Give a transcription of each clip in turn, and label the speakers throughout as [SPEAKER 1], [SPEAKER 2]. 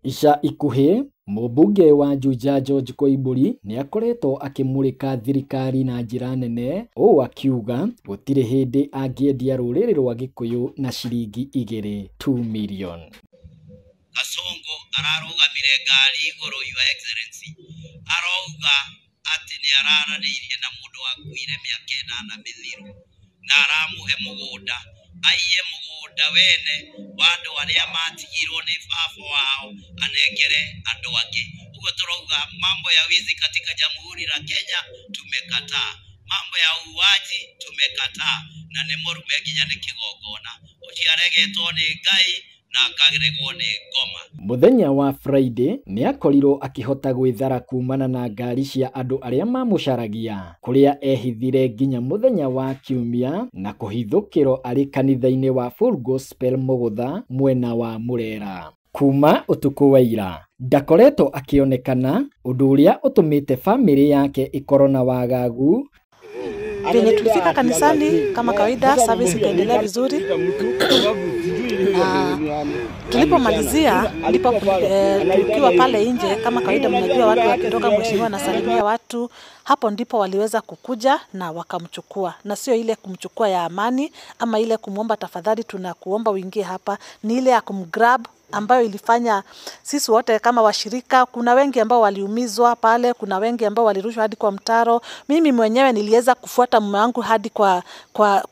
[SPEAKER 1] Ica ikuhĩ mũmbunge wa Juja George Koimbũri nĩakoretwo akĩmũrĩka thirikari na njĩra nene ũũ akiuga gũtirĩ hĩndĩ angĩendia rũrĩrĩ rwa Gĩkũyũ na ciringi igĩrĩ 2 million.
[SPEAKER 2] Kasongo ararũgamire ngari igũrũ, Your Excellency, arauga atĩ nĩ araranĩirie na mũndũ wakuire mĩaka 8 mĩthiru na aramũhe mũgũnda, aiye mũgũnda wene wa andũ arĩa matigirwo nĩ baba wao anengere andũ angĩ. Ũguo tũrauga mambo ya wizi katika Jamhuri la Kenya tumekataa, mambo ya uuaji tumekataa, na nĩ mũrume nginya nĩ kĩgongona. Ũcio aregetwo nĩ Ngai na akaregwo nĩ ngoma.
[SPEAKER 1] Mũthenya wa Friday nĩakorirwo akĩhota gwĩthara kumana na ngari cia andũ arĩa mamũcaragia kũrĩa ehithire nginya mũthenya wa Kiumia na kũhithũkĩrwo arĩ kanitha-inĩ wa Full Gospel Mũgũtha mwena wa Murera. Kuma ũtukũ wa ira ndakoretwo akĩonekana, ũndũ ũrĩa ũtũmĩte bamĩrĩ yake ĩkorwo na wagagu.
[SPEAKER 3] Venye tulifika kanisani kama kawaida, service ikaendelea vizuri na tulipomalizia ndipo tukiwa pale nje kama kawaida, mnajua watu wakitoka, mheshimiwa anasalimia watu, hapo ndipo waliweza kukuja na wakamchukua, na sio ile kumchukua ya amani ama ile kumwomba tafadhali tunakuomba uingie hapa, ni ile ya kumgrab ambayo ilifanya sisi wote kama washirika, kuna wengi ambao waliumizwa pale, kuna wengi ambao walirushwa hadi kwa mtaro. Mimi mwenyewe niliweza kufuata mume wangu hadi kwa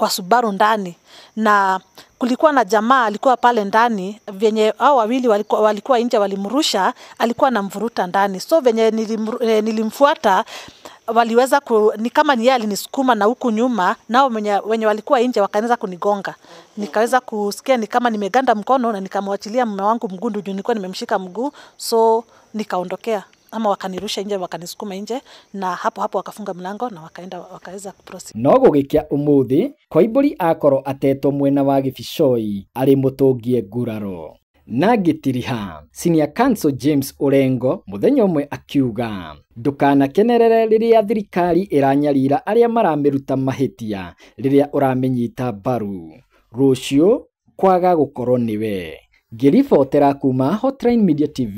[SPEAKER 3] Subaru ndani, na kulikuwa na jamaa alikuwa pale ndani, venye hao wawili walikuwa nje walimrusha, alikuwa anamvuruta ndani. So venye nilimfuata waliweza ni kama ni yeye alinisukuma na huku nyuma, nao wenye walikuwa nje wakaanza kunigonga. Nikaweza kusikia ni kama nimeganda mkono na nikamwachilia mume wangu mguu juu nilikuwa nimemshika mguu, so nikaondokea ama wakanirusha nje, wakanisukuma nje, na hapo hapo wakafunga mlango na wakaenda wakaweza kuproceed.
[SPEAKER 1] No gũgĩkĩa ũmũthĩ Koimbũri akorwo atetwo mwena wa Gĩbicoi arĩ mũtũngie nguraro. Na ngĩtiriha Senior Counsel James Orengo mũthenya ũmwe akiuga ndũkanakenerere rĩrĩa thirikari ĩranyarira arĩa maramĩruta mahĩtia rĩrĩa ũramĩnyita mbaru, rũciũ kwaga gũkorwo nĩwe. Ngĩribotera kuma Hotline Media TV,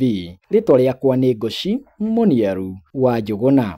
[SPEAKER 1] rĩtwa rĩakwa nĩ Ngoci Muniaru wa Njũgũna.